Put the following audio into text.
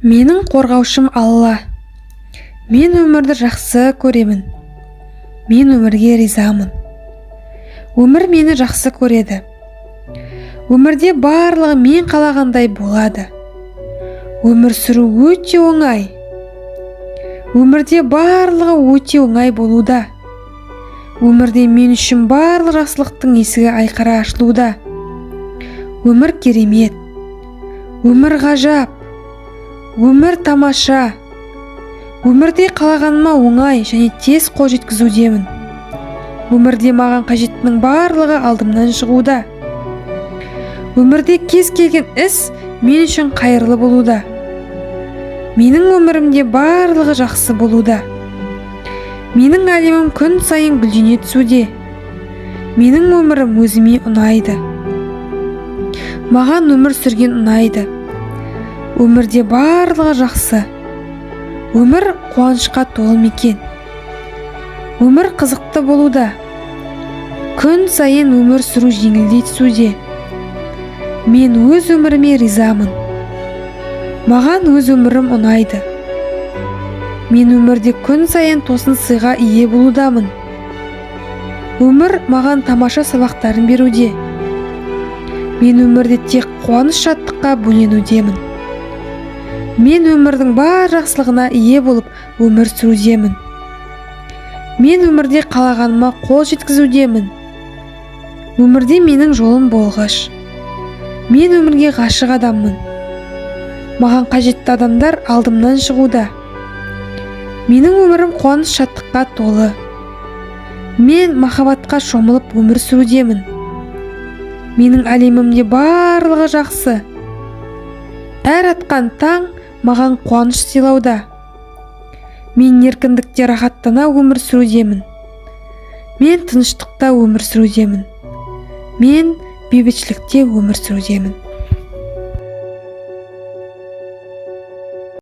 Менің қорғаушым Алла. Мен өмірді жақсы көремін. Мен өмірге ризамын. Өмір мені жақсы көреді. Өмірде барлығы мен қалағандай болады. Өмір сүру өте оңай. Өмірде барлығы өте оңай болуда. Өмірде мен үшін барлық жақсылықтың есігі айқара ашылуда. Өмір керемет. Өмір ғажап. Өмір тамаша. Өмірде қалағаныма оңай және тез қол жеткізудемін. Өмірде маған қажеттінің барлығы алдымнан шығуда. Өмірде кез келген іс мен үшін қайырлы болуда. Менің өмірімде барлығы жақсы болуда. Менің әлемім күн сайын гүлдене түсуде. Менің өмірім өзіме ұнайды. Маған өмір сүрген ұнайды. Өмірде барлығы жақсы. Өмір қуанышқа толы мекен. Өмір қызықты болуда. Күн сайын өмір сүру жеңілдей түсуде. Мен өз өміріме ризамын. Маған өз өмірім ұнайды. Мен өмірде күн сайын тосын сыйға ие болудамын. Өмір маған тамаша сабақтарын беруде. Мен өмірде тек қуаныш, шаттыққа бөленудемін. Мен өмірдің бар жақсылығына ие болып өмір сүрудемін. Мен өмірде қалағаныма қол жеткізудемін. Өмірде менің жолым болғыш. Мен өмірге ғашық адаммын. Маған қажетті адамдар алдымнан шығуда. Менің өмірім қуаныш, шаттыққа толы. Мен махаббатқа шомылып өмір сүрудемін. Менің әлемімде барлығы жақсы. Әр атқан таң маған қуаныш сыйлауда. Мен еркіндікте рахаттана өмір сүрудемін. Мен тыныштықта өмір сүрудемін. Мен бейбітшілікте өмір сүрудемін.